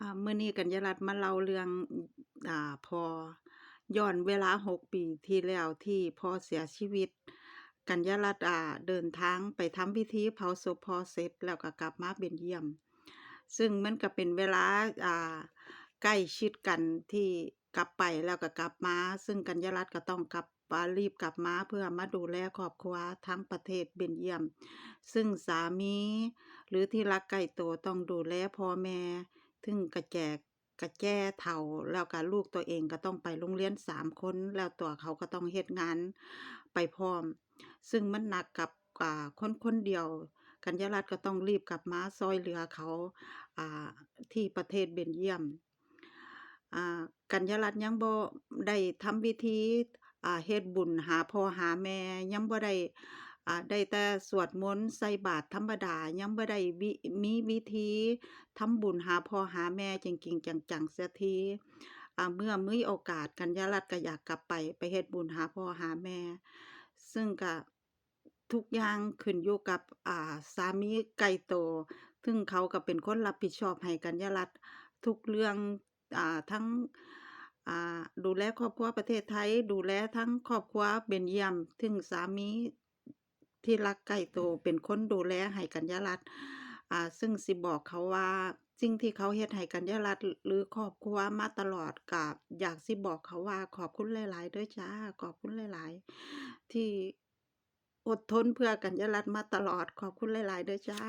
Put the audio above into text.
ອ່າ ມື້ນີ້ກັນຍາລັດມາເລົ່າເລື່ອງ ອ່າ ພໍ່ ຍ້ອນເວລາຫົກປີທີ່ແລ້ວທີ່ພໍ່ເສຍຊີວິດ, ກັນຍາລັດ ອ່າ ເດີນທາງໄປທຳພິທີເຜົາສົບພໍ່ເສັດ ແລ້ວກໍກັບມາເບນຢ້ຽມ, ຊຶ່ງມັນກໍເປັນເວລາ ອ່າ ໃກ້ຊິດກັນທີ່ກັບໄປແລ້ວກໍກັບມາ, ຊຶ່ງກັນຍາລັດກໍຕ້ອງກັບ ອ່າ ລີບກັບມາເພື່ອມາດູແລຄອບຄົວທາງປະເທດເບນຢ້ຽມ, ຊຶ່ງສາມີ ຫຼື ທີ່ລັກໃກ້ໂຕຕ້ອງດູແລພໍ່ແມ່ ເຖິງກະແຈ ກະແຈເຖົ້າ ແລ້ວກະລູກຕົວເອງກໍຕ້ອງໄປໂຮງຮຽນສາມຄົນ ແລ້ວຕົວເຂົາກໍຕ້ອງເຮັດງານໄປພ້ອມ, ຊຶ່ງມັນໜັກກັບ ອ່າ ຄົນຄົນດຽວ. ກັນຍາລັດກໍຕ້ອງລີບກັບມາຊ່ອຍເຫຼືອເຂົາ ອ່າ ທີ່ປະເທດເບນຢ້ຽມ. ອ່າ ກັນຍາລັດຍັງບໍ່ໄດ້ທຳພິທີ ອ່າ ເຮັດບຸນຫາພໍ່ຫາແມ່, ຍັງບໍ່ໄດ້ ອ່າ ໄດ້ແຕ່ສວດມົນໃສ່ບາດທຳມະດາ, ຍັງບໍ່ໄດ້ວິ ມີວິທີທຳບຸນຫາພໍ່ຫາແມ່ຈິງໆຈັງໆເສຍທີ. ອ່າ ເມື່ອມີໂອກາດ ກັນຍາລັດກໍຢາກກັບໄປ ໄປເຮັດບຸນຫາພໍ່ຫາແມ່, ຊຶ່ງກະທຸກຢ່າງຂຶ້ນຢູ່ກັບ ອ່າ ສາມີໃກ້ໂຕ, ຊຶ່ງເຂົາກໍເປັນຄົນຮັບຜິດຊອບໃຫ້ກັນຍາລັດທຸກເລື່ອງ ອ່າ ທັງ ອ່າ ດູແລຄອບຄົວປະເທດໄທ, ດູແລທັງຄອບຄົວເບນຢ້ຽມ, ຊຶ່ງສາມີທີ່ລັກໃກ້ໂຕເປັນຄົນດູແລໃຫ້ກັນຍາລັດ. ອ່າ ຊຶ່ງຊິບອກເຂົາວ່າ ສິ່ງທີ່ເຂົາເຮັດໃຫ້ກັນຍາລັດ ຫຼື ຄອບຄົວມາຕະຫຼອດ, ກໍຢາກຊິບອກເຂົາວ່າ ຂອບຄຸນຫຼາຍໆເດີ້ຈ້າ, ຂອບຄຸນຫຼາຍໆທີ່ ອົດທົນເພື່ອກັນຍາລັດມາຕະຫຼອດ. ຂອບຄຸນຫຼາຍໆເດີ້ຈ້າ.